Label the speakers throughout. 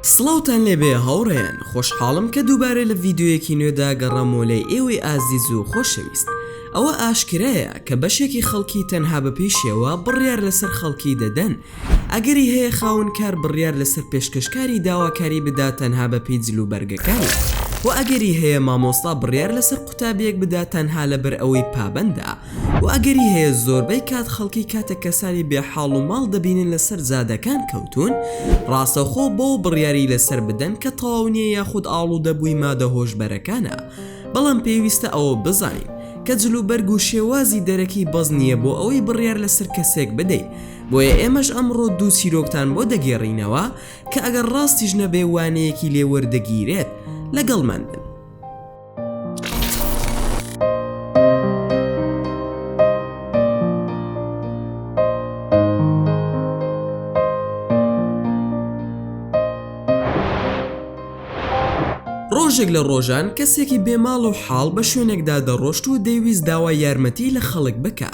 Speaker 1: سڵاوتان لێبێ هاوڕێیان خۆشحاڵم کە دووبارە لە ڤیدیۆیەکی نوێدا گەڕامەوە لای ئێوەی ئازیز و خۆشەویست ئەوە ئاشکرایە کە بەشێکی خەڵکی تەنها بەپێی شێوە بڕیار لەسەر خەڵکی دەدەن ئەگەری هەیە خاوەن کار بڕیار لەسەر پێشکەشکاری داواکاری بدات تەنها بەپێی جل و بەرگەکانی وە ئەگەری هەیە مامۆستا بڕیار لەسەر قوتابیەک بدات تەنها لەبەر ئەوەی پابەندە وە ئەگەری هەیە زۆربەی کات خەڵکی کاتێک کەسانی بێ حاڵ و ماڵ دەبینن لەسەر جادەکان کەوتوون ڕاستەوخۆ بەو بڕیاری لەسەر بدەن کە تەواو نیە یاخود ئاڵودەبووی مادە هۆشبەرەکانە بەڵام پێویستە ئەوە بزانین کە جل و بەرگ و شێوازی دەرەکی بەس نیە بۆ ئەوەی بڕیار لەسەر کەسێک بدەی بۆیە ئێمەش ئەمڕۆ دوو چیرۆکتان بۆ دەگێڕینەوە کە ئەگەر ڕاستیش نەبێ وانەیەکی لێ وەردەگیرێت لەگەڵمان بن. ڕۆژێک لە ڕۆژان کەسێکی بێ ماڵ و حاڵ بە شوێنێکدا دەڕۆشت و دەیویست داوای یارمەتی لە خەڵک بکا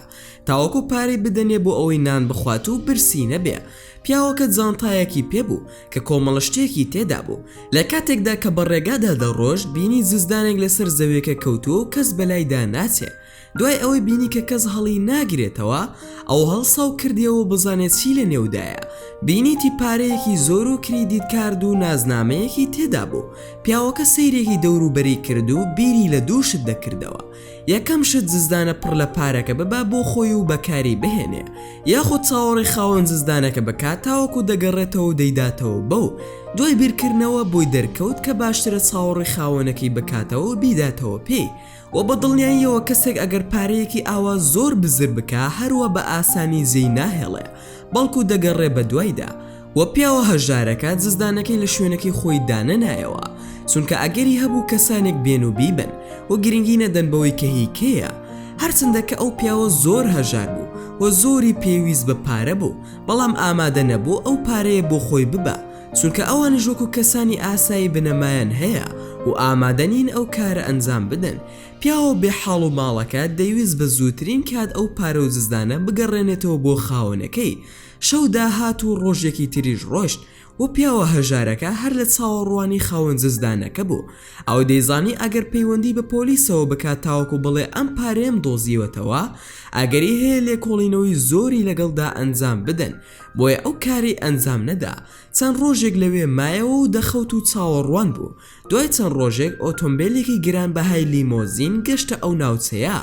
Speaker 1: تاوەکو پارەی بدەنێ بۆ ئەوەی نان بخوات و برسی نەبێ. پیاوەکە جانتایەکی پێ بوو کە کۆمەڵە شتێکی تێدا بوو. لە کاتێکدا کە بە ڕێگادا دەڕۆشت بینی جزدانێک لەسەر زەویەکە کەوتووە و کەس بەلایدا ناچێ. دوای ئەوەی بینی کە کەس هەڵی ناگرێتەوە، ئەو هەڵسا و کردیەوە بزانێ چی لە نێودایە. بینیتی پارەیەکی زۆر و کریدیت کارد و نازنامەیەکی تێدا بوو. پیاوەکە سەیرێکی دەوروبەری کرد و بیری لە دوو شت دەکردەوە. یەکەم شت جزدانە پڕ لە پارەکە ببا بۆ خۆی و بەکاری بهێنێ یاخود چاوەڕێی خاوەن جزدانەکە بکات تاوەکو دەگەڕێتەوە و دەیداتەوە بەو، دوای بیرکردنەوە بۆی دەرکەوت کە باشترە چاوەڕێی خاوەنەکەی بکاتەوە و بیداتەوە پێی وە بە دڵنیاییەوە کەسێک ئەگەر پارەیەکی ئاوا زۆر بزر بکا هەروا بە ئاسانی جێی ناهێڵێ بەڵکو دەگەڕێ بەدوایدا وە پیاوە هەژارەکە جزدانەکەی لە شوێنەکەی خۆی دانەنایەوە چونکە ئەگەری هەبوو کەسانێک بێن و بیبەن و گرنگی نەدەن بەوەی کە هی کێیە هەرچەندە کە ئەو پیاوە زۆر هەژار بوو و زۆری پێویست بە پارە بوو بەڵام ئامادە نەبوو ئەو پارەیە بۆ خۆی ببا چونکە ئەوانیش وەکو کەسانی ئاسایی بنەمایان هەیە و ئامادە نین ئەو کارە ئەنجام بدەن پیاوە بێ حاڵ و ماڵەکە دەیویست بە زووترین کات ئەو پارە و جزدانە بگەڕێنێتەوە بۆ خاوەنەکەی شەو داهات و ڕۆژێکی تریش ڕۆشت و پیاوە هەژارەکە هەر لە چاوەڕوانی خاوەن جزدانەکە بوو. ئەو دەیزانی ئەگەر پەیوەندی بە پۆلیسەوە بکات تاوەکو بڵێ ئەم پارەیەم دۆزیوەتەوە، ئەگەری هەیە لێکۆڵینەوەی زۆری لەگەڵدا ئەنجام بدەن، بۆیە ئەو کارەی ئەنجام نەدا. چەند ڕۆژێک لەوێ مایەوە و دەخەوت و چاوەڕوان بوو. دوای چەند ڕۆژێک ئۆتۆمبێلێکی گرانبەهای لیمۆزین گەشتە ئەو ناوچەیە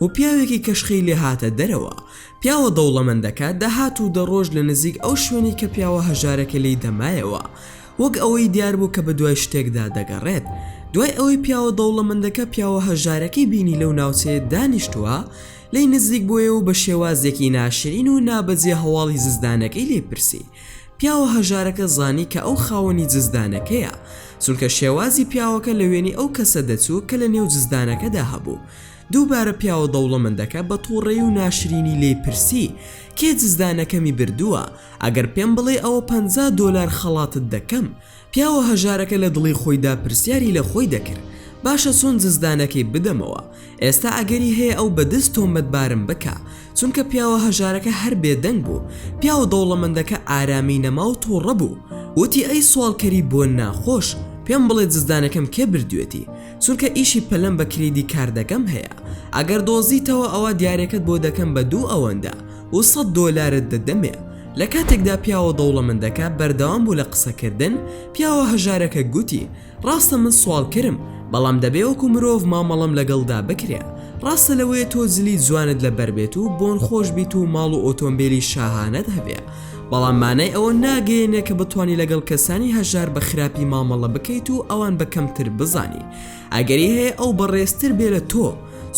Speaker 1: و پیاوێکی کەشخەی لێ هاتە دەرەوە. پیاوە دەوڵەمەندەکە دەهات و دەڕۆشت لە نزیک ئەو شوێنەی کە پیاوە هەژارەکە لێی دەمایەوە. وەک ئەوەی دیار بوو کە بەدوای شتێکدا دەگەڕێت. دوای ئەوەی پیاوە دەوڵەمەندەکە پیاوە هەژارەکەی بینی لەو ناوچەیە دانیشتووە، لێی نزیک بۆیەوە و بە شێوازێکی ناشرین و نابەجێ هەواڵی جزدانەکەی لێ پرسی. پیاوە هەژارەکە زانی کە ئەو خاوەنی جزدانەکەیە، چونکە شێوازی پیاوەکە لە وێنەی ئەو کەسە دەچوو کە لە نێو جزدانەکەدا هەبوو. دووبارە پیاوە دەوڵەمەندەکە بە توڕەیی و ناشرینی لێی پرسی، کێ جزدانەکەمی بردووە؟ ئەگەر پێم بڵێی ئەوە 50 دۆلار خەڵاتت دەکەم. پیاوە هەژارەکە لە دڵی خۆیدا پرسیاری لە خۆی دەکرد، باشە چۆن جزدانەکەی بدەمەوە؟ ئێستا ئەگەری هەیە ئەو بە دز تۆمەتبارم بکا، چونکە پیاوە هەژارەکە هەر بێدەنگ بوو. پیاوە دەوڵەمەندەکە ئارامی نەما و توڕە بوو. وتی ئەی سواڵکەری بۆن ناخۆش، پێم بڵێ جزدانەکەم کێ بردوێتی؟ چونکە ئیشی پەلەم بە کریدی کاردەکەم هەیە. ئەگەر دۆزیتەوە ئەوا دیارەکەت بۆ دەکەم بە دوو ئەوەندە و سەت دۆلارت دەدەمێ. لە کاتێکدا پیاوە دەوڵەمەندەکە بەردەوام بوو لە قسەکردن، پیاوە هەژارەکە گوتی، ڕاستە من سواڵکەرم، بەڵام دەبێ وەکو مرۆڤ مامەڵەم لەگەڵدا بکرێ. ڕاستە لەوەیە تۆ جلی جوانت لەبەر بێت و بۆن خۆش بیت و ماڵ و ئۆتۆمبێلی شاهانەت هەبێ، بەڵام مانای ئەوە ناگەیەنێ کە بتوانی لەگەڵ کەسانی هەژار بە خراپی مامەڵە بکەیت و ئەوان بە کەمتر بزانی. ئەگەری هەیە ئەو بەڕێزتر بێ لە تۆ.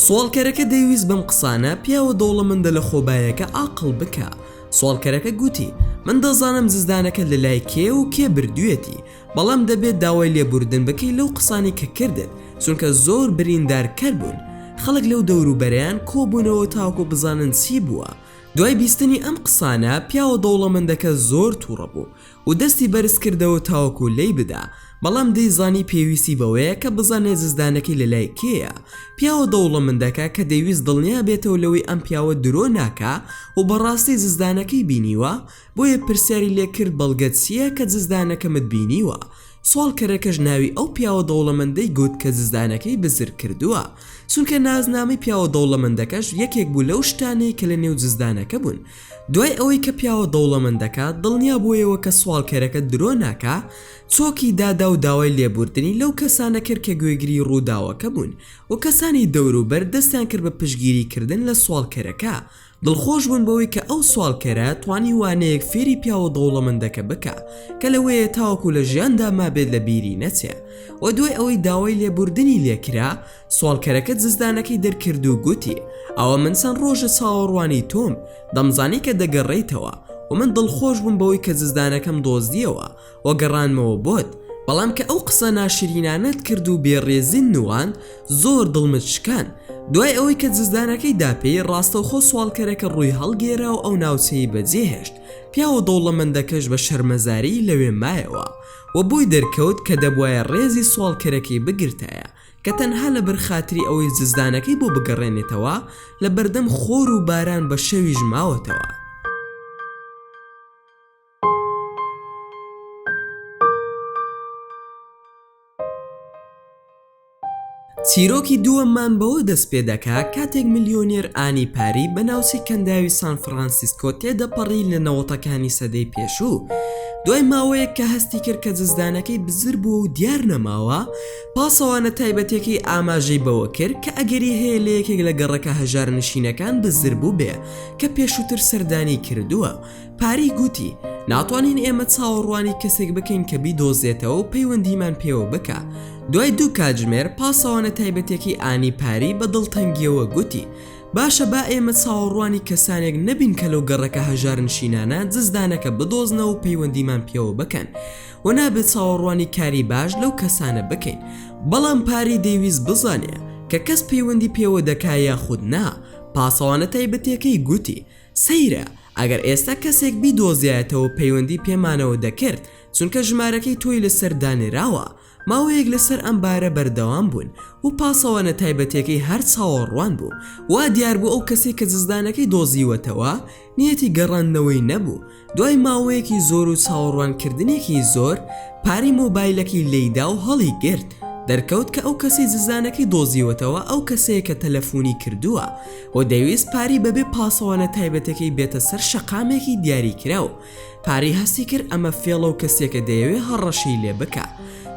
Speaker 1: سواڵکەرەکە دەیویست بەم قسانە پیاوە دەوڵەمەندە لەخۆبایەکە ئاقڵ بکا. سواڵکەرەکە گوتی، من دەزانم جزدانەکەت لە لای کێیە و کێ بردوویەتی، بەڵام دەبێت داوای لێبوردن بکەی لەو قسانەی کە کردت، چونکە زۆر بریندارکەر بوون. خەڵک لەو دەوروبەرەیان کۆبوونەوە تاوەکو بزانن چی بووە. دوای بیستنی ئەم قسانە، پیاوە دەوڵەمەندەکە زۆر توڕە بوو. و دەستی بەرز کردەوە تاوەکو لێی بدا، بەڵام دەیزانی پێویستی بەوەیە کە بزانێ جزدانەکەی لەلای کێیە. پیاوە دەوڵەمەندەکە کە دەیویست دڵنیا بێتەوە لەوەی ئەم پیاوە درۆ ناکا و بەڕاستی جزدانەکەی بینیوە، بۆیە پرسیاری لێ کرد بەڵگەت چییە کە جزدانەکەمت بینیوە؟ سواڵکەرەکەش ناوی ئەو پیاوە دەوڵەمەندەی گوت کە جزدانەکەی بزر کردووە، چونکە نازنامەی پیاوە دەوڵەمەندەکەش یەکێک بوو لەو شتانەی کە لە نێو جزدانەکە بوون. دوای ئەوەی کە پیاوە دەوڵەمەندەکە دڵنیا بوویەوە کە سواڵکەرەکە درۆ ناکا، چۆکی دادا و داوای لێبوردنی لەو کەسانە کرد کە گوێگری ڕووداوەکە بوون و کەسانی دەوروبەر دەستیان کرد بە پشتگیری کردن لە سواڵکەرەکە، دڵخۆش بوون بەوەی کە ئەو سواڵکەرە توانی وانەیەک فێری پیاوە دەوڵەمەندەکە بکا کە لەوەیە تاوەکو لە ژیاندا مابێت لە بیری نەچێ و دوای ئەوەی داوای لێبوردنی لێکرا سواڵکەرەکە جزدانەکەی دەرکرد و گوتی ئەوە من چەند ڕۆژە چاوەڕوانی تۆم دەمزانی کە دەگەڕێیتەوە و من دڵخۆش بووم بەوەی کە جزدانەکەم دۆزییەوە و گەڕانمەوە بۆت، بەڵام کە ئەو قسە ناشرینانەت کرد و بێڕێزیت نواند زۆر دڵمت شکاند. دوای ئەوەی کە جزدانەکەی دا پێی، ڕاستەوخۆ سواڵکەرەکە ڕووی هەڵگێرا و ئەو ناوچەی بەجێهێشت. پیاوە دەوڵەمەندەکەش بە شەرمەزاری لەوێ مایەوە و بۆی دەرکەوت کە دەبوایە ڕێزی سواڵکەرەکەی بگرتایە کە تەنها لەبەر خاتری ئەوەی جزدانەکەی بۆ بگەڕێنێتەوە لەبەردەم خۆر و باران بە شەویش ماوەتەوە. چیرۆکی دووەممان بەوە دەست پێ دەکا کاتێک ملیۆنێر ئانی پاری بە ناوچەی کەنداوی سان فرانسیسکۆ تێدەپەڕی لە نەوەتەکانی سەدەی پێشوو. دوای ماوەیەک کە هەستی کرد کە جزدانەکەی بزر بووە و دیار نەماوە، پاسەوانە تایبەتیەکەی ئاماژەی بەوە کرد کە ئەگەری هەیە لە یەکێک لە گەڕەکە هەژارنشینەکان بزر بووبێ کە پێشووتر سەردانی کردووە. پاری گوتی، ناتوانین ئێمە چاوەڕوانی کەسێک بکەین کە بیدۆزێتەوە و پەیوەندیمان پێوە بکا. دوای دوو کاتژمێر، پاسەوانە تایبەتیەکەی ئانی پاری بە دڵتەنگیەوە گوتی، باشە با ئێمە چاوەڕوانی کەسانێک نەبین کە لەو گەڕەکە هەژارنشینانە جزدانەکە بدۆزنەوە و پەیوەندیمان پێوە بکەن و نابێ چاوەڕوانی کاری باش لەو کەسانە بکەین. بەڵام پاری دەیویست بزانێ کە کەس پەیوەندی پێوە دەکا یاخود نا. پاسەوانە تایبەتیەکەی گوتی، سەیرە، ئەگەر ئێستا کەسێک بیدۆزیایەتەوە پەیوەندی پێمانەوە دەکرد، چونکە ژمارەکەی تۆی لەسەر دانراوە. ماوەیەک لەسەر ئەم بارە بەردەوام بوون و پاسەوانە تایبەتیەکەی هەر چاوەڕوان بوو. وا دیار بوو ئەو کەسەی کە جزدانەکەی دۆزیوەتەوە نیەتی گەڕاندنەوەی نەبوو. دوای ماوەیەکی زۆر و چاوەڕوانکردنێکی زۆر پارەی مۆبایلەکەی لێیدا و هەڵیگرت. دەرکەوت کە ئەو کەسەی جزدانەکەی دۆزیوەتەوە ئەو کەسەیە کە تەلەفونی کردووە و دەیویست پارەی بەبێ پاسەوانە تایبەتەکەی بێتە سەر شەقامێکی دیاریکراو. پاری هەستی کرد ئەمە فێڵە و کەسێکە دەیەوێ هەڕەشەی لێ بکا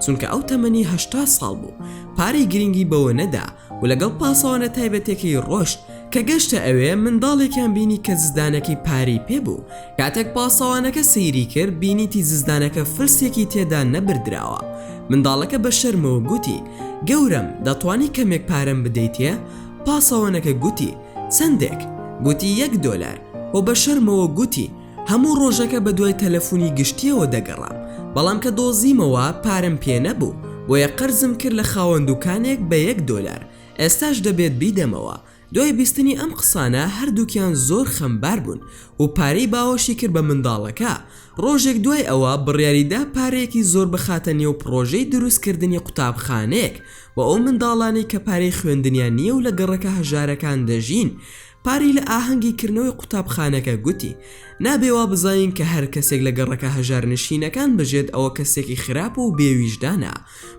Speaker 1: چونکە ئەو تەمەنی 80 ساڵ بوو پاری گرنگی بەوە نەدا و لەگەڵ پاسەوانە تایبەتەکەی ڕۆشت کە گەشتە ئەوێ منداڵێکیان بینی کە جزدانەکەی پاری پێ بوو کاتێک پاسەوانەکە سەیری کرد بینیتی جزدانەکە فلسێکی تێدا نەبردراوە منداڵەکە بە شەرمەوە گوتی گەورەم دەتوانی کەمێک پارەم بدەیتێ پاسەوانەکە گوتی چەندێک؟ گوتی یەک دۆلار و بە شەرمەوە گوتی هەموو ڕۆژەکە بە دوای تەلەفونی گشتیەوە دەگەڕام، بەڵام کە دۆزیمەوە پارەم پێ نەبوو، بۆیە قەرزم کرد لە خاوەن دوکانێک بە یەک دۆلار، ئێستاش دەبێت بیدەمەوە. دوای بیستنی ئەم قسانە هەردووکیان زۆر خەمبار بوون و پارەی باوەشی کرد بە منداڵەکە. ڕۆژێک دوای ئەوە بڕیاری دا پارەیەکی زۆر بخاتە نێو پڕۆژەی دروستکردنی قوتابخانەیەک بۆ ئەو منداڵانەی کە پارەی خوێندنیان نییە و لە گەڕەکە هەژارەکان دەژین، پاری لە ئاهەنگی کردنەوەی قوتابخانەکە گوتی، نابێ وا بزانین کە هەر کەسێک لە گەڕەکە هەژارنشینەکان بژێت ئەوە کەسێکی خراپ و بێ ویژدانە،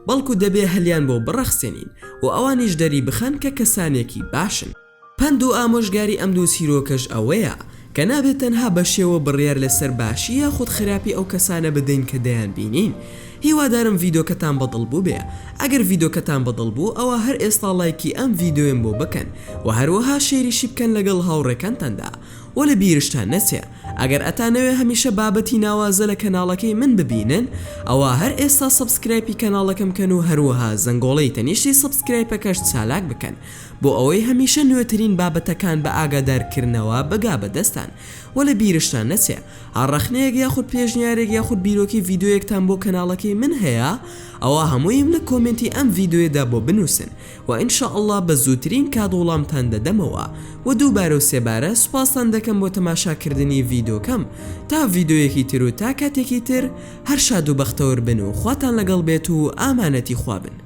Speaker 1: بەڵکو دەبێ هەلیان بۆ بڕەخسێنین و ئەوانیش دەری بخەن کە کەسانێکی باشن. پەند و ئامۆژگاری ئەم دوو چیرۆکەش ئەوەیە کە نابێت تەنها بە شێوە بڕیار لەسەر باشی یاخود خراپی ئەو کەسانە بدەین کە دەیانبینین. هیوادارم ڤیدۆکەتان بەدڵ بووبێ ئەگەر ڤیدۆکەتان بەدڵ بوو ئەوا هەر ئێستا ڵایکی ئەم ڤیدۆیەم بۆ بکەن وە هەروەها شەیریشی بکەن لەگەڵ هاوڕێکانتاندا وە لە بیرشتان نەچێ ئەگەر ئەتانەوێ هەمیشە بابەتی ناوازە لە کەناڵەکەی من ببینن ئەوا هەر ئێستا subscribe ی کەناڵەکەم کەن و هەروەها زەنگۆڵەی تەنیشتی subscribe ەکەش چالاک بکەن بۆ ئەوەی هەمیشە نوێترین بابەتەکان بە ئاگادار کردنەوە بگا بە دەستان. وە لە بیرشتان نەچێ هەر ڕەخنەیەک یاخود پێشنیارێک یاخود بیرۆکەی ڤیدۆیەکتان بۆ کەناڵەکەی من هەیە ئەوا هەموویم لە کۆمێنتی ئەم ڤیدۆیەدا بۆ بنوسن وە ان شاء اللە بە زووترین کات وڵامتان دەدەمەوە وە دووبارە و سێبارە سوپاستان دەکەم بۆ تەماشا کردنی ڤیدۆکەم تا ڤیدۆیەکی تر و تا کاتێکی تر هەر شاد و بەختەوەر بن و خواتان لەگەڵ بێت و ئامانەتی خوا بن.